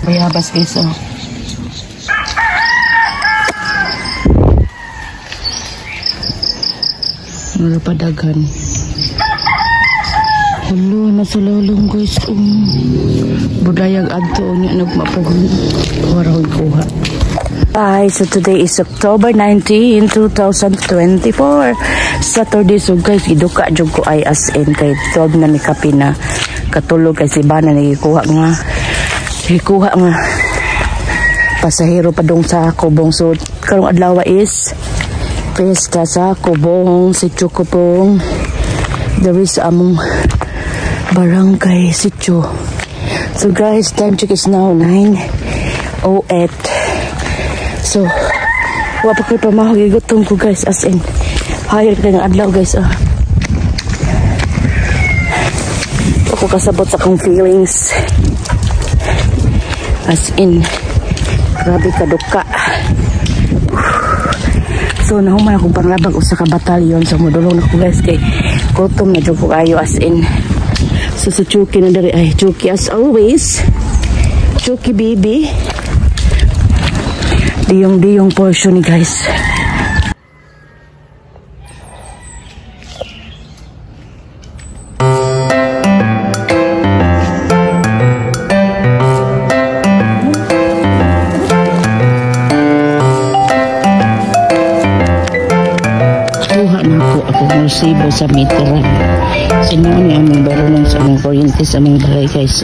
Bayabas, guys, oh. Ano pa daghan. Hello, nasa lalong, guys. Oh. Budayag adto niya nagmapugon. Wala ko'y kuha. Hi, so today is October 19, 2024. Saturday. So guys, giduka jud ko ay as in kay 12 na mi kape na katulog kay si Bana nagikuha nga pasahero padung sa Kubong. So karong adlaw is fiesta sa Kubong, Sitio Kubong. There is among barangay Sitio. So guys, time check is now 9:08. So, wa pa ko'y pamahog, gutom ko, guys, as in. Hayal ka ng adlaw, guys. Oh. Ako kasabot sa akong feelings. As in, grabe kaduka. So, nahuman akong panglabag usa ka batalyon. So, mudulong na ko, guys, kay gutom na jud ko kayo as in. So, si Chucky na diri ay Chucky as always. Chucky baby. Diyong-diyong portion ni, guys. Kuha na ko akong resibo sa meteran. So, mao ni among baronon sa among kuryente sa among balay, guys.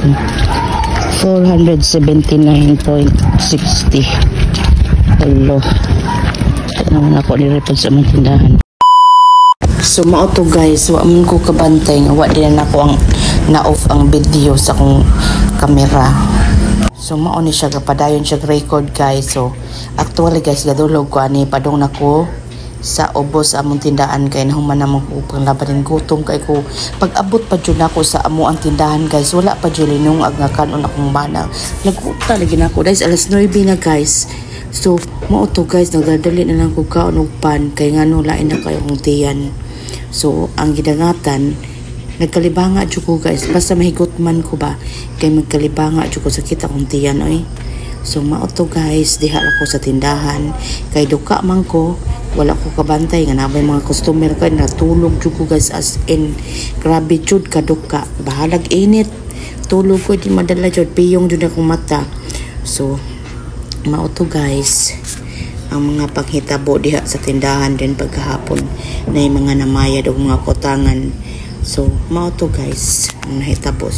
479.60. Hello. Ito naman ako ni-report sa among tindahan. So mao to, guys, wa man ko kabantay nga wa din na ako ang na-off ang video sa akong kamera. So mao ni siya, gapadayon siya record, guys. So actually, guys, gadulog ko ani padung nako sa ubos among tindahan kay nahuman naman ko panglaban din, gutom kay ko. Pag abot pa jud nako sa amo ang tindahan, guys, wala pa jud linungag nga kanon akong bana. Laguta lagi nako guys, alas 9 na, guys. So mao to, guys, nagdadali na lang ko kaon og pan kay ngano lain na kayo akong tiyan. So ang gidangatan, nagkalibanga jud ko, guys, basta mahigot man ko ba kay magkalibanga jud ko, sakit akong tiyan oy. So mao to, guys, diha ra ko sa tindahan kay duka man ko, wala ko kabantay nga nabay mga customer kay natulog jud ko, guys, as in grabe jud kaduka, bahalag init, tulog ko di madala jud, piyong jud akong mata. So mao to, guys, ang mga panghitabo diha sa tindahan din pagkahapon na yung mga namayad og mga kutangan. So mao to, guys, ang nahitabo.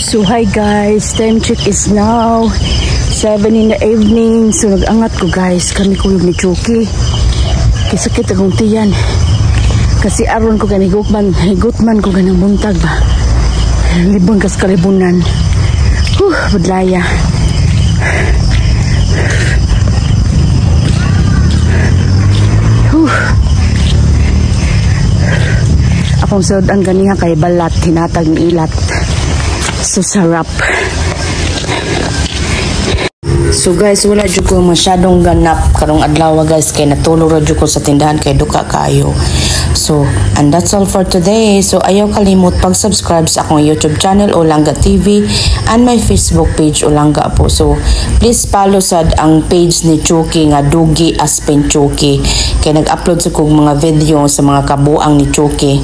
So hi guys, time check is now 7 in the evening. So nag-angat ko, guys, kami kuyog ni Chucky. Kisakit akong tiyan. Kasi aron ko gani gutman, gutman ko ganang buntag ba. Libon kas kalibunan. Huh, budlaya. Huh. Akong sulod ang ganiha kay balat, hinatag ni ilat. So sarap. So guys, wala jud ko masyadong ganap karong adlaw, guys, kay natulog ra jud ko sa tindahan kay duka kaayo. So, and that's all for today. So ayaw kalimot pag-subscribe sa akong YouTube channel Olangga TV and my Facebook page Olangga po. So please follow sad ang page ni Chucky nga Dugi Aspen Chucky kay nag-upload sa kog mga video sa mga kabuang ni Chucky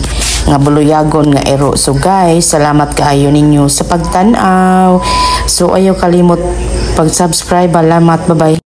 nga buluyagon nga ero. So guys, salamat kaayo ninyo sa pagtan-aw. So ayaw kalimot pag-subscribe. Salamat. Bye-bye.